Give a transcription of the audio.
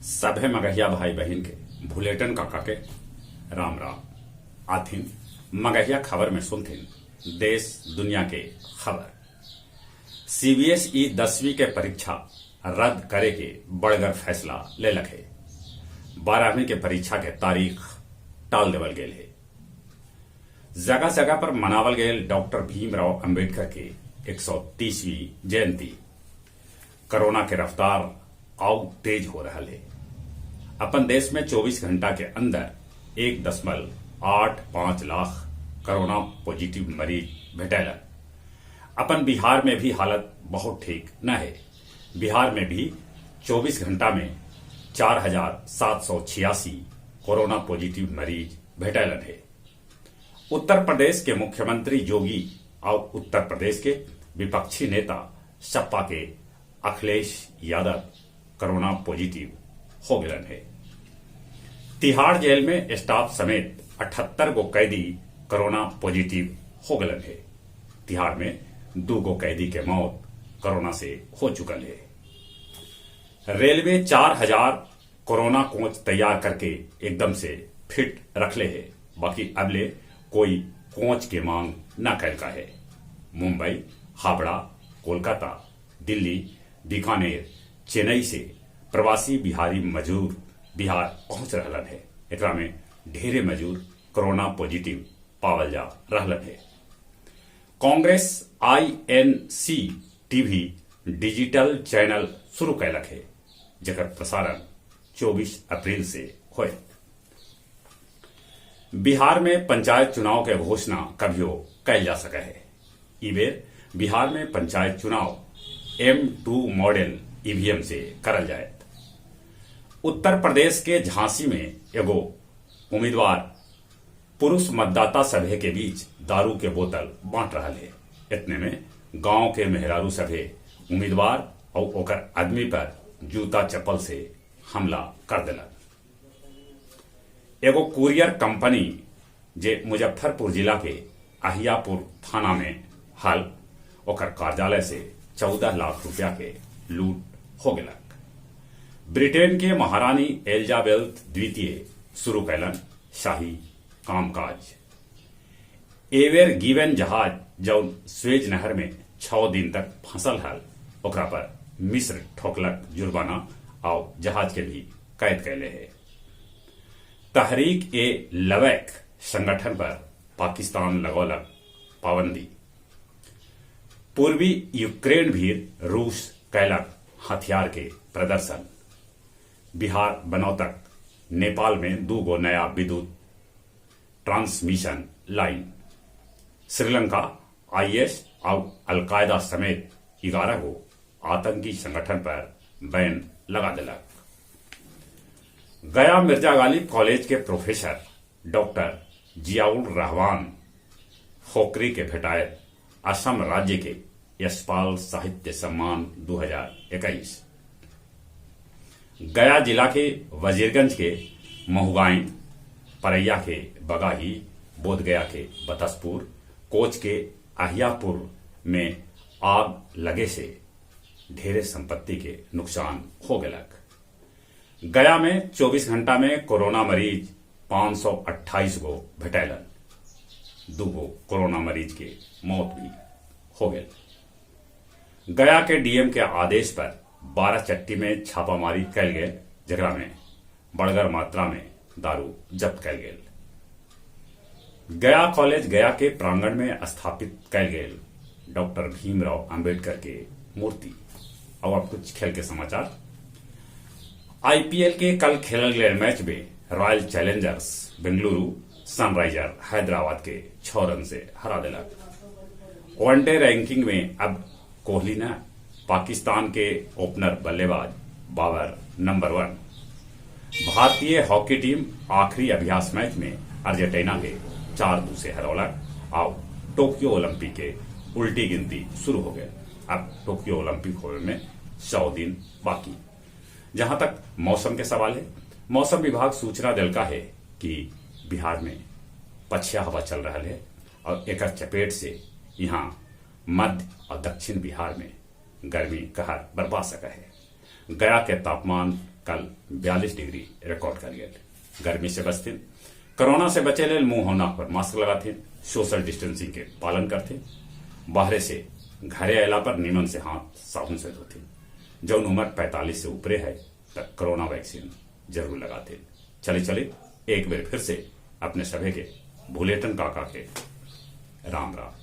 सभे मगहिया भाई बहिन के भुलेटन काका के राम राम। आथिन मगहिया खबर में सुनथिन देश दुनिया के खबर। सीबीएसई 10वीं के परीक्षा रद्द करे के बड़गर फैसला लेलक हे। 12वीं के परीक्षा के तारीख टाल देवल गेल हे। जगह जगह पर मनावल गेल डॉक्टर भीमराव अंबेडकर के 130वीं जयंती। कोरोना के रफ्तार आउ तेज हो रहा है। अपन देश में 24 घंटा के अंदर 1.85 लाख कोरोना पॉजिटिव मरीज भेटैलन। अपन बिहार में भी हालत बहुत ठीक न है। बिहार में भी 24 घंटा में 4,786 कोरोना पॉजिटिव मरीज भेटैलन है। उत्तर प्रदेश के मुख्यमंत्री योगी और उत्तर प्रदेश के विपक्षी नेता सपा के अखिलेश यादव कोरोना पॉजिटिव हो गए है। तिहाड़ जेल में स्टाफ समेत 78 गो कैदी कोरोना पॉजिटिव हो गए है। तिहाड़ में 2 गो कैदी के मौत कोरोना से हो चुकल है। रेलवे 4000 कोरोना कोच तैयार करके एकदम से फिट रखले है, बाकी अबले कोई कोच के मांग न कैल का है। मुंबई, हावड़ा, कोलकाता, दिल्ली, बीकानेर, चेन्नई से प्रवासी बिहारी मजदूर बिहार पहुंच रहलन है। एकरा में ढेरे मजदूर कोरोना पॉजिटिव पावल जा रहलन है। Congress INC TV digital channel शुरू कैलक है, जकर प्रसारण 24 अप्रैल से होयत। बिहार में पंचायत चुनाव के घोषणा कभियो कैल जा सके है। ई बेर बिहार में पंचायत चुनाव M2 model EVM से करल जायत। उत्तर प्रदेश के झांसी में एगो उम्मीदवार पुरुष मतदाता सभे के बीच दारू के बोतल बांट रहा है। इतने में गांव के मेहरारू सभे उम्मीदवार और ओकर आदमी पर जूता चप्पल से हमला कर दिलक। एगो कुरियर कंपनी जे मुजफ्फरपुर जिला के अहियापुर थाना में हल, ओकर कार्यालय से 14 लाख रुपया के लूट हो गेलक। ब्रिटेन के महारानी एलिजाबेथ द्वितीय शुरू कैलन शाही कामकाज। एवर गिवन जहाज जौन स्वेज नहर में 6 दिन तक फंसल हल, ओकरा पर मिस्र ठोकलक जुर्माना और जहाज के भी कैद कैले है। तहरीक ए लवैक संगठन पर पाकिस्तान लगौलक पाबंदी। पूर्वी यूक्रेन भी रूस कैलक हथियार के प्रदर्शन। बिहार बनौतक नेपाल में 2 गो नया विद्युत ट्रांसमिशन लाइन। श्रीलंका IS और अलकायदा समेत 11 गो आतंकी संगठन पर बैन लगा दिलक। गया मिर्जा गालिब कॉलेज के प्रोफेसर डॉक्टर जियाउर रहमान फोकरी के भेटायत असम राज्य के यशपाल साहित्य सम्मान 2021। गया जिला के वजीरगंज के महुगाई, परैया के बगाही, बोधगया के बतसपुर, कोच के अहियापुर में आग लगे से ढेरे संपत्ति के नुकसान हो गलक। गया में 24 घंटा में कोरोना मरीज 528 गो भेटैलन। 2 गो कोरोना मरीज के मौत भी हो गए। गया के डीएम के आदेश पर 12 चट्टी में छापामारी कैल गेल, जकरा में बड़गर मात्रा में दारू जब्त कैल गेल। गया कॉलेज गया के प्रांगण में स्थापित कैल गेल डॉक्टर भीमराव अंबेडकर के मूर्ति। और अब कुछ खेल के समाचार। आईपीएल के कल खेलल गए मैच में royal Challengers Bengaluru Sunriser Hyderabad के 6 रन से हरा दिलक। वनडे रैंकिंग में अब कोहली न पाकिस्तान के ओपनर बल्लेबाज बाबर नंबर 1। भारतीय हॉकी टीम आखिरी अभ्यास मैच में अर्जेंटीना के 4-2 से हरौलक और टोक्यो ओलंपिक के उल्टी गिनती शुरू हो गए। अब टोक्यो ओलंपिक होने में 100 दिन बाकी। जहां तक मौसम के सवाल है, मौसम विभाग सूचना दिलका है कि बिहार में पछिया हवा चल रहा है और एक चपेट से यहाँ मध्य और दक्षिण बिहार में गर्मी कहर बरपा सका है। गया के तापमान कल 42 डिग्री रिकॉर्ड कर गए। गर्मी से बचथिन, कोरोना से बचे लेल मुंह और नाक पर मास्क लगाथिन, सोशल डिस्टेंसिंग के पालन करथिन, बाहरे से घरे अयला पर नीमन से हाथ साबुन से धोथिन। जौन उम्र 45 से ऊपरे है तब कोरोना वैक्सीन जरूर लगाथिन। चले चले एक बार फिर से अपने सभे के भुलेटन काका के राम राम।